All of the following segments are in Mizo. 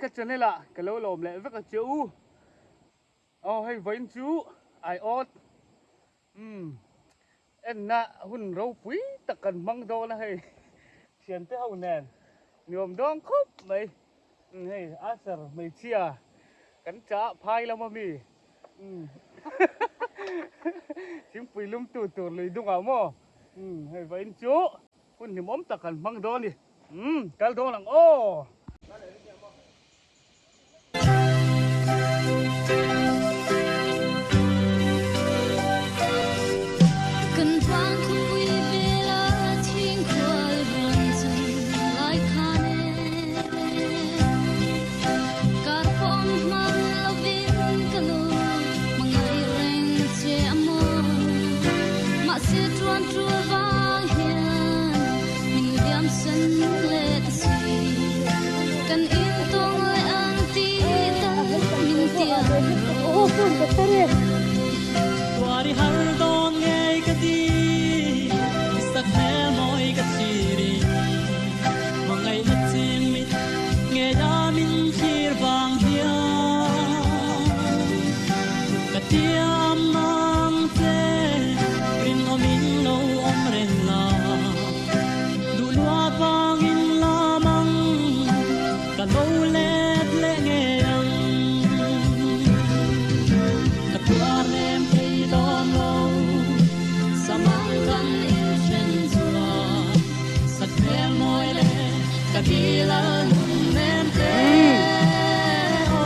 ka channel ah ka lo lawm leh vek a che u. Aw hei vawiin chu ai awt umm enna hun ropui tak kan hmang dawn a hei thiante ho nen nuam dawn khawp mai umm hei Asher hmeichhia kan chah phai lam ami umm thingpui lum tu tur lui dungah maw umm hei vawiin chu hun hlimawm tak kan hmang dawn a ni umm kal dawn ang aw.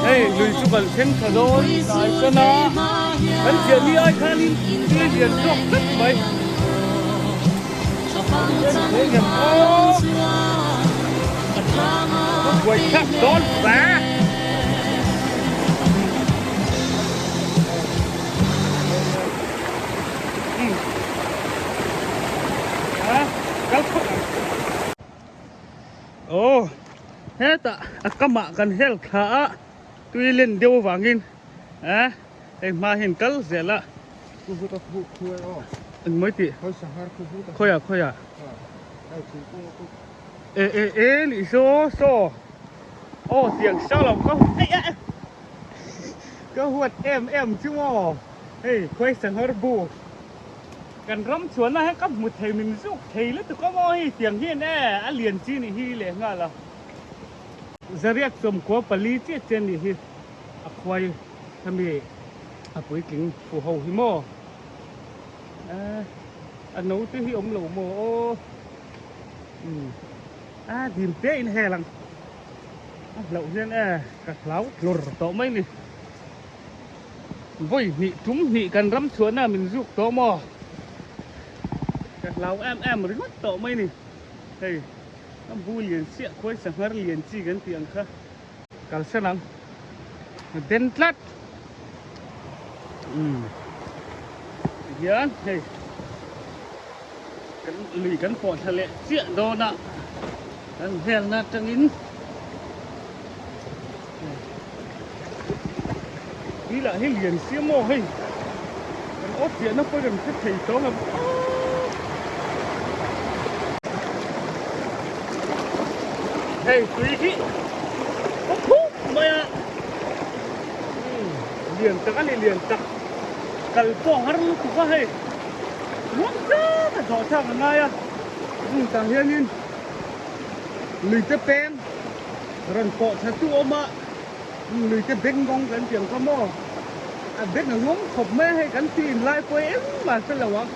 Hei lui chu kan thleng tha dawn hnai san a kan chiah ni ai khanin thil lian zawk tlat mai buai thlak dawn va Aw hetah a kamah kan hel thla a tui len deuh avangin eh hei hma hian kal zel a. Engmawi tih? Khawiah khawiah? E e e nih saw saw aw tiang sang lo ka ei e ka huat em em chu maw hei khawi sanghar bu kan ram chhuahna hian ka hmu thei min zuk thei lutuk a maw hei tiang hian e a lian chi nih hi lehnghal a zariat sawmkhua pali chiah chiah nih hi a khuai hemi a puitling fu ho hi maw a naute hi awm lo maw aw umm a dim te in hel ang a hlauh hian e ka hlau hlur tawh mai ni vawi hnih tum hnih kan ram chhuahna min zuk tawh maw ka hlau em em ringawt tawh mai ni hei a bu lian chiah khuai sanghar lian chi kan tih ang kha. Kalsan ang den tlat umm tihian hei kan lui kan pawh thla leh chiah dawn a kan velna atangin tui lah hi lian sia maw hei kan awt chiahna pawh kan hre thei tawng lo hei tui hi a khup mai a lian tak a ni lian tak kal pawh har lutuk a hei ruang chak a zawh chak a ngai a tah hianin lui te peng rawn pawh thla tu a awm a lui te beng rawng kan tih ang kha maw a beng a ruang khawp mai a hei kan tui in lai pawh hi engmah hre lo ang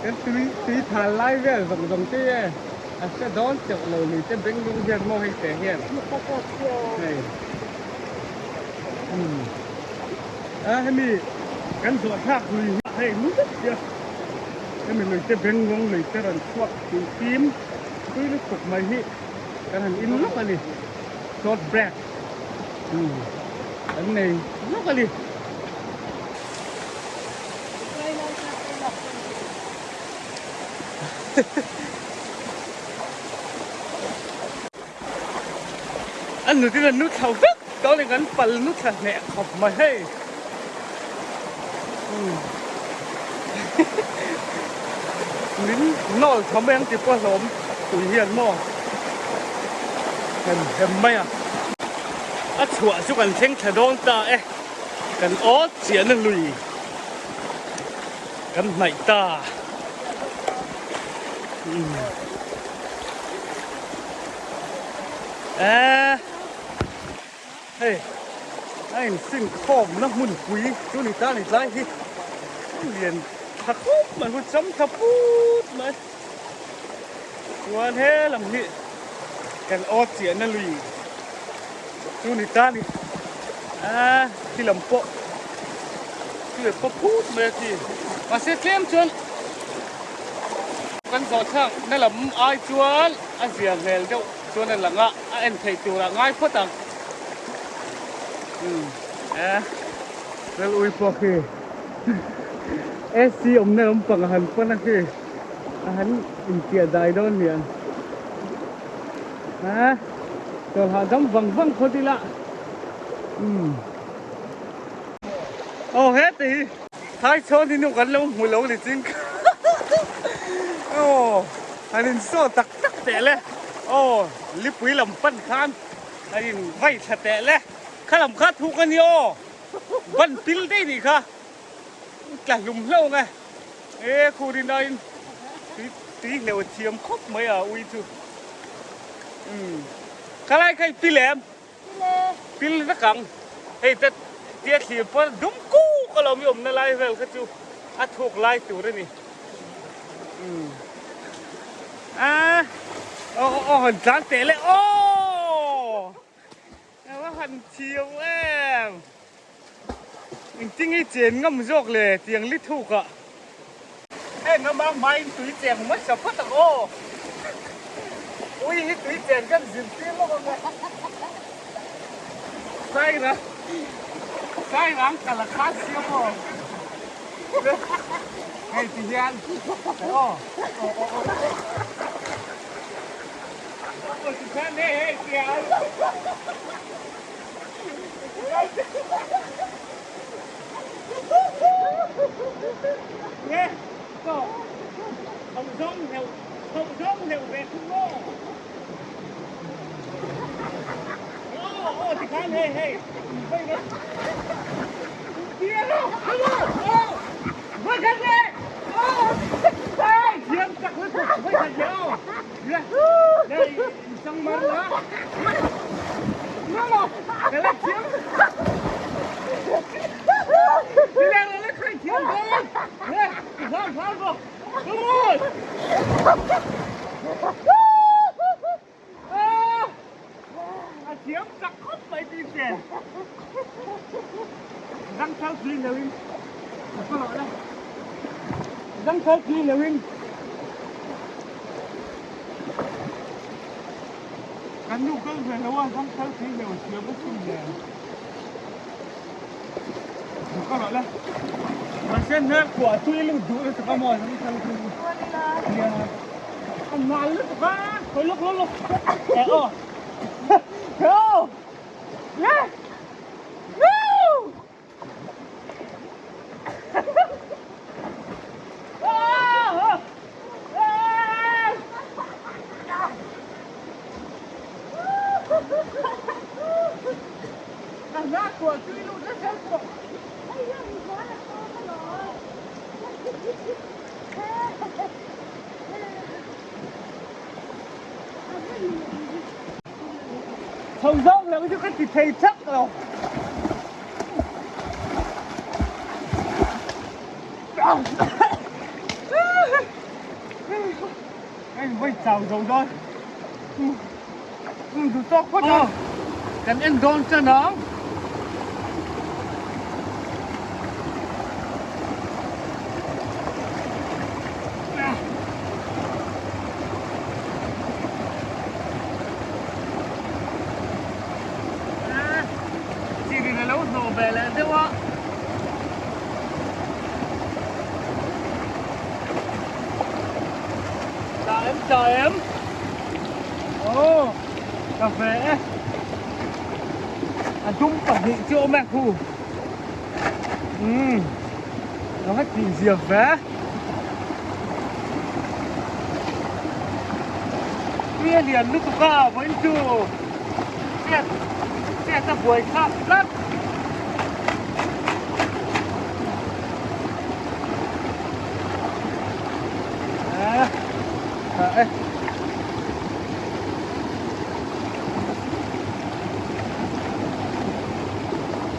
kan tui tui thal lai vel zawng zawng te e a hre dawn teuh lo lui te beng rawng hian maw hei te hian hei umm a hemi kan zawh thlak lui hi hei ngu vek sia hemi lui te beng rawng lui te rawn chhuak tui fim tui lutuk mai hi kan han in lawk a ni. Short break an nei lawk a ni. A nutin a nu thla vek tawh ni kan pal nu thla hneh khawp mai hei. Min nawl tha mai ang tih pawh hlawm tui hian maw hem hem mai a. A chhuah chu kan thleng thla dawn ta e. Kan awt chiahna lui kan hnaih ta. Eee hei a insin khawmna hmunpui chu ni ta ni tlai hi lian tha khawp mai hun cham tha put mai chuan he lam hi kan awt chiahna lui chu ni ta ni a khi lam pawh chu leh pawh phut mai a khi mahse tlem chuan kan zawh thlak na lam ai chuan a zia hmel deuh chuan a lang a a en theih turah ngai phawt ang umm e rel ui pawh khi AC awmna lampang a han pan a khi a han inpiah dai dawn nia a chawl hahdam vang vang phawt ila umm aw hete hi thai chhawn hi nu kan lo hmu lo ni ching aw han insaw tak tak teh le aw lipui lam pan khan a in vai thla teh le kha lam kha thuk a ni aw ban pil daih nih kha tla hlum hlauh ang e e khur in aiin tui tui hleuh a thiam khawp mai a ui chu umm khalai kha i pil em pil vek ang hei te tia thlir pawn dum kuk alawm i awmna lai vel kha chu a thuk lai tur a ni umm a aw aw han tlan teh le aw a han thiam em Engtin nge chen ngam zawk le tiang li thuk ah. Heng ama hmain tui cheng hmasa phawt ang aw. Ui hi tui chen kan zir tir lawk ang e. Sairang Sairang kal a kha siam aw. Hei ti hian aw. Aw ti hian hei hei tiang. Kan nu kal ve lo a, zangthal thei lo thiam a sin le. Duh ka rawh le. Mahse hmel khuah tui lut duh lutuk a maw zangthal thei hi. Nia. A nal lutuk a, hawi lawk lawk lawk. E aw. Go! Le! Woo! Chho zawk lo chu ka ti thei chak lo. Hei vawi chau zo dawn. Um duh tawk phawt a. Kan en dawn tan ang. Chirin a lo hnawh ve leh deuh a. Tla em tla em. Aw ka ve e. A dum pahnih chu awm e khu. Umm ka va tih zia ve. Tui a lian lutuk a vawiin chu chet. chet a buai thlak tlat. A tha e.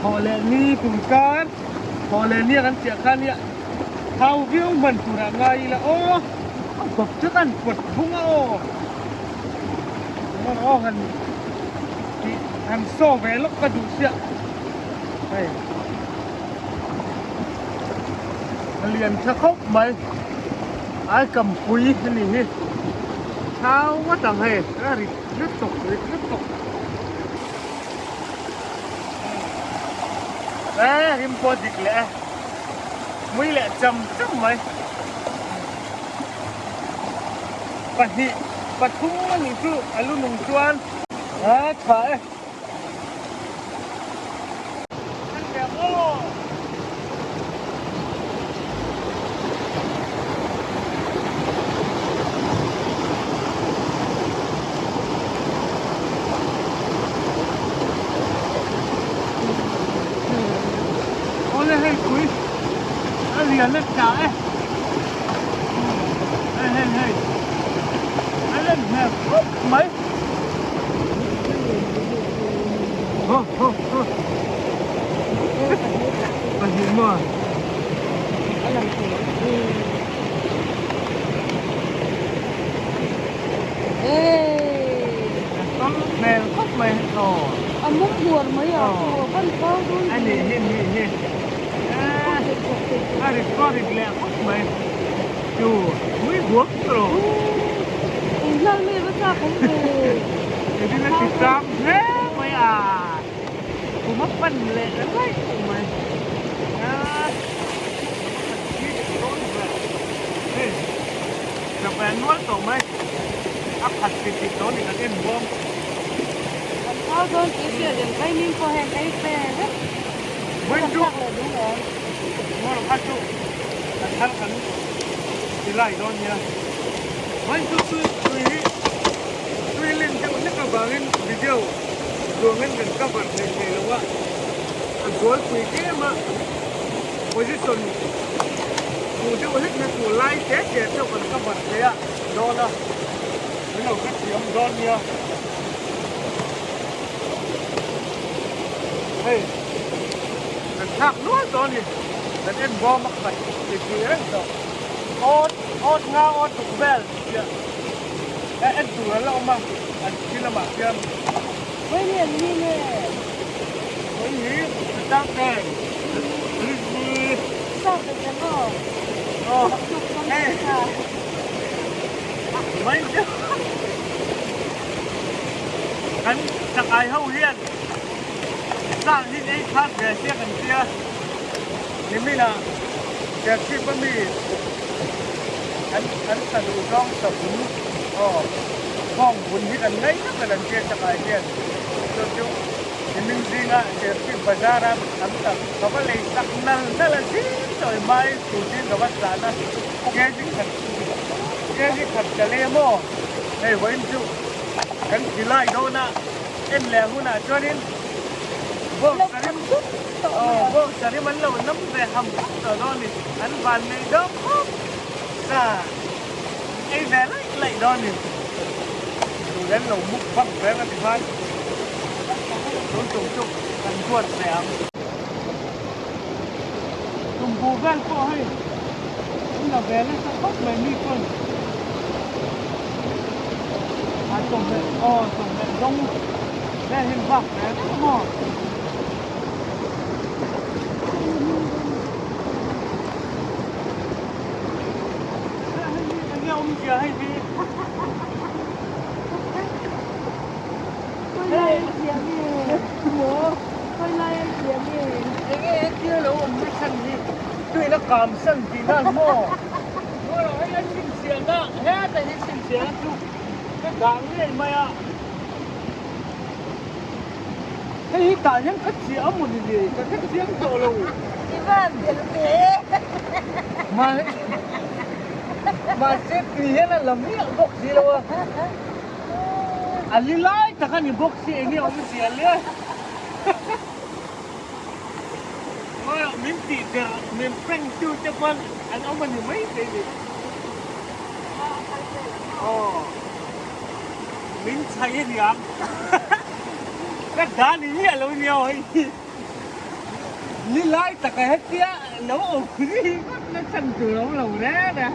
Thawh leh ni tum kar thawh leh ni a kan chiah khan nia thau viau hman turah ngai ila aw a bawp chu kan pawt bung a aw engemaw aw han tih han saw ve lawk ka duh chiah hei a lian tha khawp mai ai kampui a ni hi thau ngawt ang hei a rit lutuk rit lutuk e rim pawh dik leh e mui leh cham cham mai pahnih pathum a nih chu a lu nung chuan a tha e. Awle hei pui a lian a tla e hei hei hei a len hmel khawp mai. Ho ho ho pahnih maw a lang thei ang a tawng hmel khawp mai aw a mum huar mai a aw van thau dawn a nih hi nih hi a rit pawh a rit leh khawp mai chu mui huam tawh Enghlal mai va chak awm ve. Engtin a ti chang hle mai a, kum a pan leh raih mai a, hei chawhmeh nual tawh mai a khat ti ti tawh a ni kan en bawm. Kan thau dawn tih hriat reng kai mim pawh heng ei fe vek. Vawiin chu ngaw kha chu a thar kan ti lai dawn nia. Vawiin chu tui tui hi tui len deuh hlek avangin video duangin kan cover thei thei lo a, a zualpui tlem a, position duh deuh hlek na tur lai te te chauh kan cover thei a dawn a, min lo hrethiam dawn nia. Hei kan thlak nual tawh a ni kan en bawm a khat ti tih reng tawh awt awt nga awt ruk vel chiah e en tur an la awm a an thi lamah khian Vawi ni an ni nge? Vawi hi a chang teng ri Sap ve teng aw. Aw hei mai deuh kan chakai ho hian sang hi ei khat ve sia kan tia nimin ah Serchhip ami an an sa duh zawng savun aw khawng vun hi kan ngei tak a kan tia chakai hian chu chu nimin zinga Serchhip bazar a tam tak ka va lei sak nal nal a zing chawi mai tur zing ka va tlan a kg khat kg khat ka lem aw hei vawiin chu kan ti lai dawn a en leh hunah chuanin bawk sarim aw bawk sarim an lo nam ve ham khawp tawh dawn a ni an van nei dawn khawp sa ei ve laih laih dawn a ni tun an lo muk bak ve ang a ti khan tun tum chu kan duat ve ang. Tumbu vel pawh hei an la ve nasa khawp mai mi pawn a chawhmeh aw chawhmeh zawng vel hi an vak ve reng a maw. Hei hi enge awmzia hei hi. Enge hetia lo awm na chhan hi tuina kam san tih nan maw? Ngawi hei a chhinchhiahna heta hi chhinchhiahna chu ka dah ngei mai a. Hei hi tah hian ka chiah a mawni le ka hre chiang tawh lo. Mahse tui hian a la miah bawk si lo a. A li lai tak a ni bawk si enge awm zia le. min tih der min prank tu te pawn an awm a ni mai thei ni. Aw min chhai a niang ka dan i miah lo nia aw hei hi ni lai taka hetia lo awm ri ngawt na chhan tur a awm lo reng a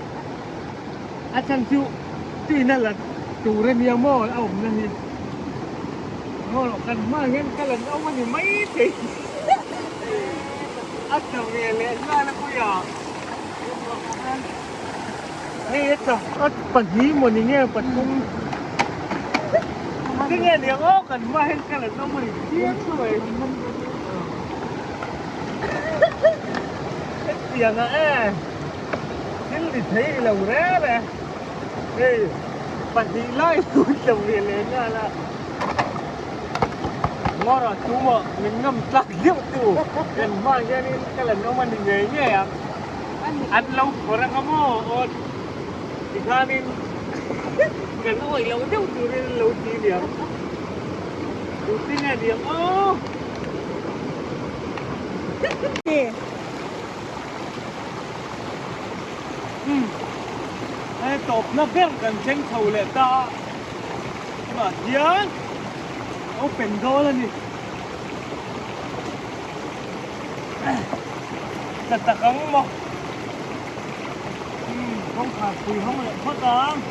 a chhan chu tuina la tur a nia maw a awmna hi. Ngaw kan hma hian kal an awm a ni mai thei a tla ve leh nghal a puia hei a tla a pahnih maw ni nge pathum tinge ni ang aw kan hma hian kal an awm a ni chiang mai hetiang ah e thil ni thei lo reng e. Hei pahnih lai hun tlo ve leh nghal a, Ngawrah tumah min ngam tlak deuh tu kan hma hianin ka la nawm a ni ngei ngei ang, an lo phawrh anga maw aw tikhanin kan awih loh deuh turin an lo ti niang, tute nge niang aw. Umm hei tawpna ber kan thleng chho leh ta a tunah hian open dawn a ni tla tak ang maw umm kawngkhar pui hawng leh phawt ang.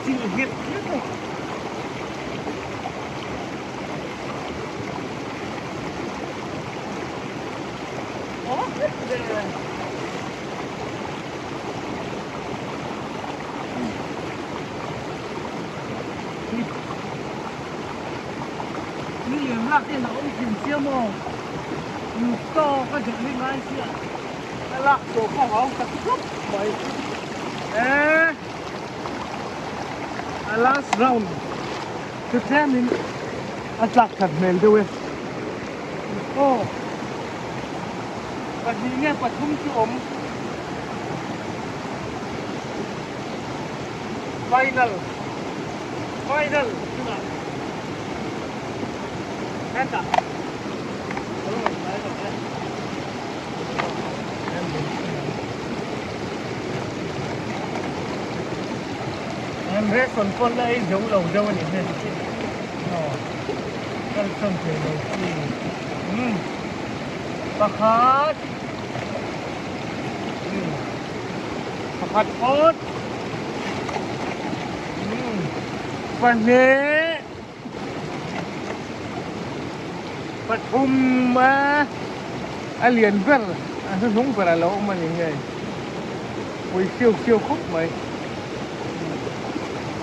Chil nghet nghet a. Aw nghet ve. Ni lian lak hian a awm thin sia maw? Uluk tawk a zawh hi ngai sia a lak tawh pawh a awm tak khawp mai. Eee a last round chu tlem in a tlak that hmel deuh e. Aw pahnih nge pathum chu awm. Final final chungah hetah lo rawn hnai rawh e. An ration pawn la ei zo lo deuh a ni hei. Aw kalsan thei lo chi. Umm pakhat. Pakhat phawt. Pahnih. Pathum a a lian ber a hnuhnung ber a lo awm a ni ngei. Pui siau siau khawp mai.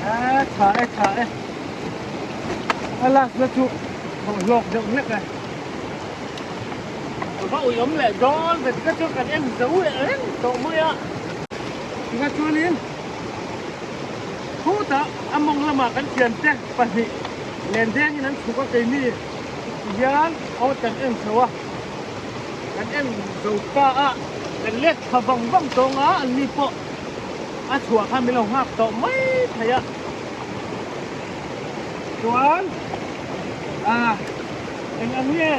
A tha e tha e. A last na chu thawmhlawk deuh hlek e. Va ui awm leh dawn ve tika chuan kan en zo leh reng tawh mai a. Tika chuanin khutah a mawng lamah kan thiante pahnih len dengin an chhuk a keini hian aw kan en chho a, kan en zo ta a, kan let thla vang vang tawng a, an ni pawh a chhuah khan min lo nghak tawh mai thei a. Chuan ah eng ang nge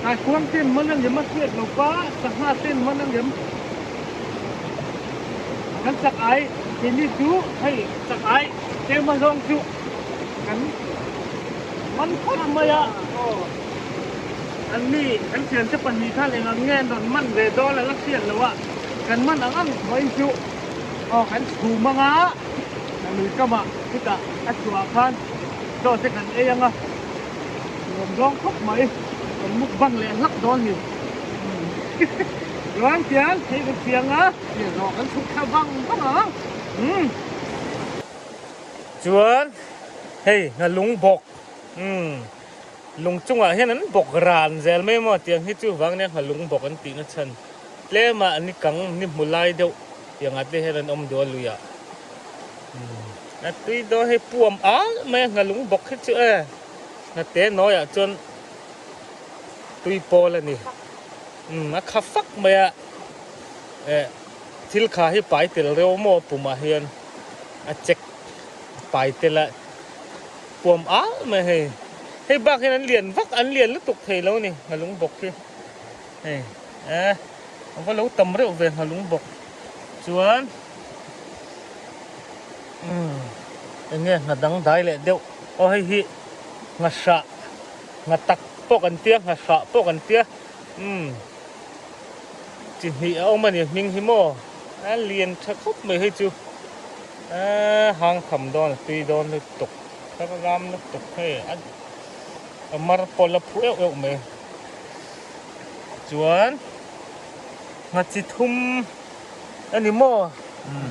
kaikuang ten man ang em a hriat lo pa sangha ten man ang em kan chak ai keini chu hei chak ai tlem a zawng chu kan man phawt mai a aw an ni kan thian te pahnih khan eng ang nge an rawn man ve dawn a la hriat lo a kan man ang ang thaw in chu aw kan chhum ang a. A lui kamah chutah a chhuah khan chaw te kan ei ang a, nuam zawng khawp mai, kan mukbang leh hlak dawn ni. Chuan tiang hei kan chiang a, tia zawh kan chhuk thla vang vang ang. Umm. Chuan hei nghalung bawk, umm lung chungah hian an bawk ran zel mai maw tiang hi chu vang nia nghalung bawk an tihna chhan tlemah ni kang ni hmu lai deuh. Tiangah te hian an awm duh a luiah a tui dawn hei puam al mai a nghalung bawk hi chu e. Hnate nawiah chuan tui pawl a ni. Umm a kha fak mai a, eh thil kha hi pai tel reuh maw pumah hian a check pai tel a puam al mai hei. Hei bak hian an lian vak an lian lutuk thei lo a ni nghalung bawk hi hei eh a va lo tam reuh ve nghalung bawk chuan umm eng nge ngha dang dai leh deuh aw hei hi ngha hrah ngha tak pawh kan tia ngha hrah pawh kan tia umm chi hnih a awm a ni hming hi maw a lian tha khawp mai hei chu aaa hang tham dawn a tui dawn lutuk thar ram lutuk hei a a mar pawlh a phu euh euh mai chuan ngha chi thum a ni maw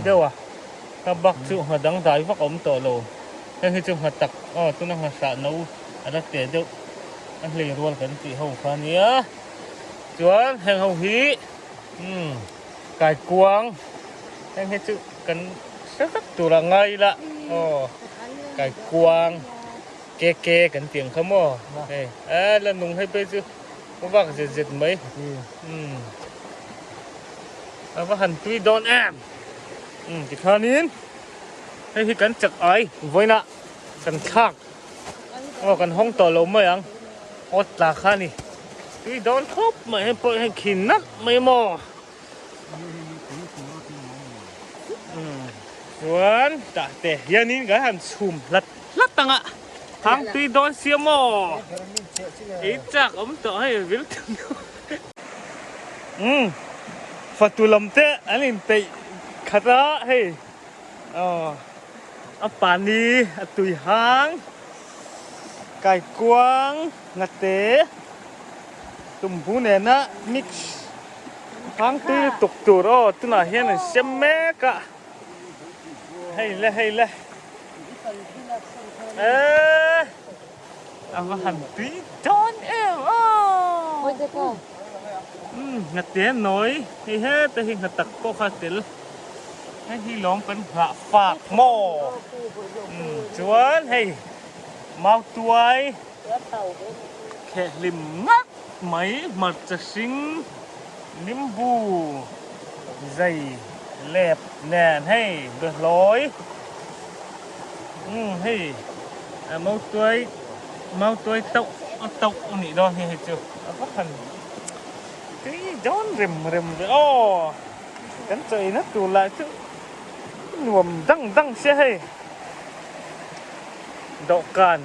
deuh a ka bak chu ngha dang dai vak a awm tawh lo heng hi chu ngha tak aw tuna ngha hrah no a la teh deuh a hlei rual kan tih ho kha a nia chuan heng ho hi umm kaikuang heng hi chu kan hre vek tur a ngai ila aw kaikuang ke ke kan tih ang kha maw hei a la nung hei phei chu a vak zet zet mai umm a va han tui dawn em umm tikhanin hei hi kan chak ai vawiinah kan thlak aw kan hawng tawh lo mai ang aw tla kha a ni tui dawn khawp mai hei pawh hian khi nalh mai maw umm chuan tah te hianin kan han chhum hlat hlat ang a hang tui dawn sia maw ei chak awm tawh hei vil umm fatu lam te an inpeih khat a hei. Aw a pani a tui hang kaikuang ngate tumbu nena mix hang tui lutuk tur aw tunah hian an siam mek a hei le hei le eee a va han tui dawn em aw umm ngate nawi hei heta hi nghatak pawh kha a tel. Hei hi lawm kan nghah fak maw? Umm chuan hei mau tuai kheh hlim ngak mai hmarcha hring nimbu zai lep nen hei behlawi umm hei mau tuai mau tuai tauh a tauh a nih dawn hi hei chu a va han tui dawn rem rem ve aw. Kan chaina tur lah chu nuam dang dang sia hei dawhkan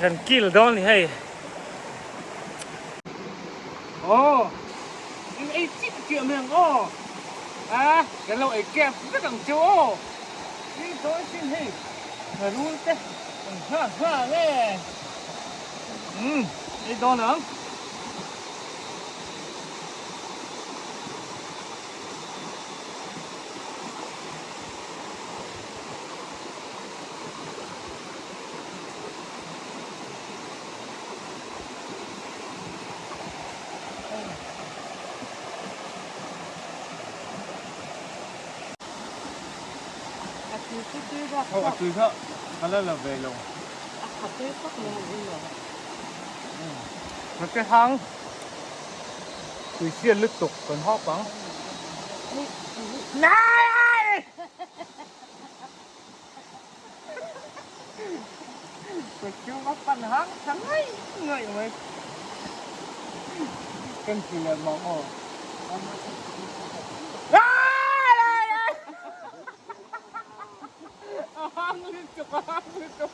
kan kil dawn ni hei aw in ei chiah chiah mai ang aw a kan lo ei kep vek ang chu aw tui dawn sin hei rul te an nghak nghak e umm ei dawn ang. A tui chu tui bak A tui kha ka la la ve lo. A kha tui khawp mai ang in lo. Ka ke hang tui sial lutuk kan hawp ang. Ka chu va pan hang tha ngaih ngaih mai. Kan ti leh mah aw. A hang lutuk a hang lutuk.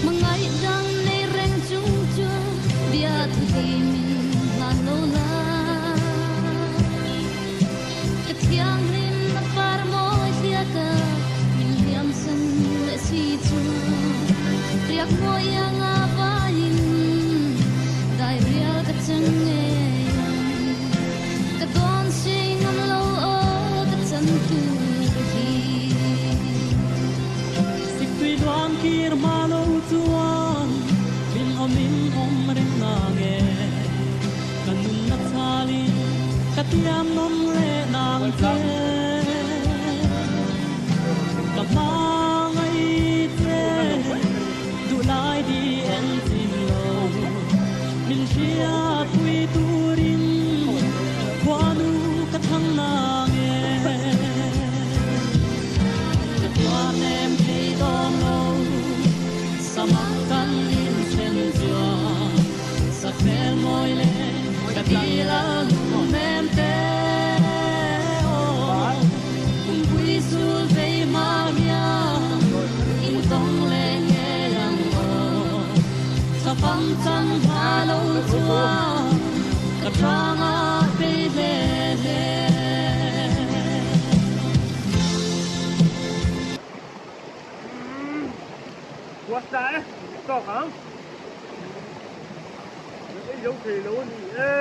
Hmangaih dang nei reng chung chuan bia thu hi min hlan lo la. Ka thianghlim na par mawi hliak a, min hliam san leh si chuan riak mawi anga vaiin dai rial ka chang ngei ang. Ka dawn si ngam lo aw ka chan tur hi. Siktui duan kir hma lo chuan min awm in awm reng na nge ka nun na chhalin ka tiam nawm leh nang che. Ram chan hma lo chuan ka hranga bei hle hle. Puasa e, tawk ang. Ei zo thei lo a ni e.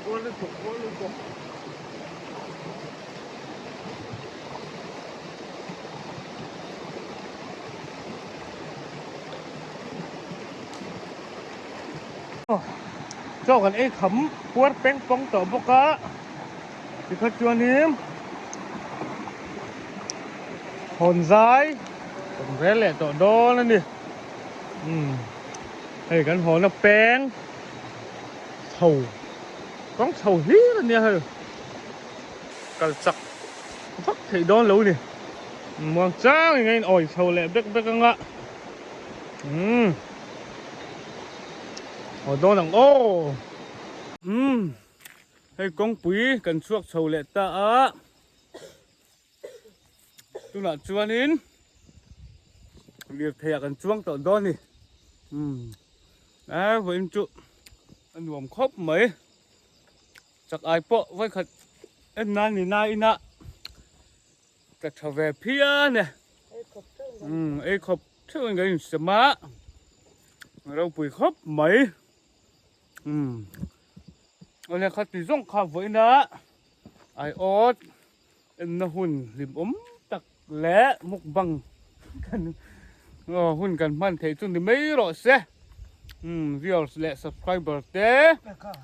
Puan lutuk, puan lutuk. Chaw kan ei kham puar peng pawng tawh bawk a tikha chuanin hawn zai kan rel leh tawh dawn a ni umm hei kan hawna peng chho kawng chho hlir a nia hei. Kal chak vak theih dawn lo ni. Muang chang in a in awi chho leh bek bek anga. Umm. Haw dawn ang aw. Umm. Hei kawngpui kan chhuak chho leh ta a. Tunah chuanin lirthei ah kan chuang tawh dawn ni. Umm. A vawiin chu a nuam khawp mai. Chak ai pawh vawikhat en nan ni na ina ka tha ve phian e. Umm ei khawp theuh in kan insem a, ropui khawp mai. Umm awle kha ti zawng kha vawiin a ai awt enna hun hlimawm tak leh mukbang kan aw hun kan hman theih chu ni mai rawh se. Umm viewers leh subscriber te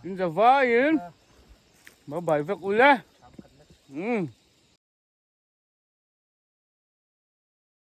in za vaiin bye bye vek ule. Umm.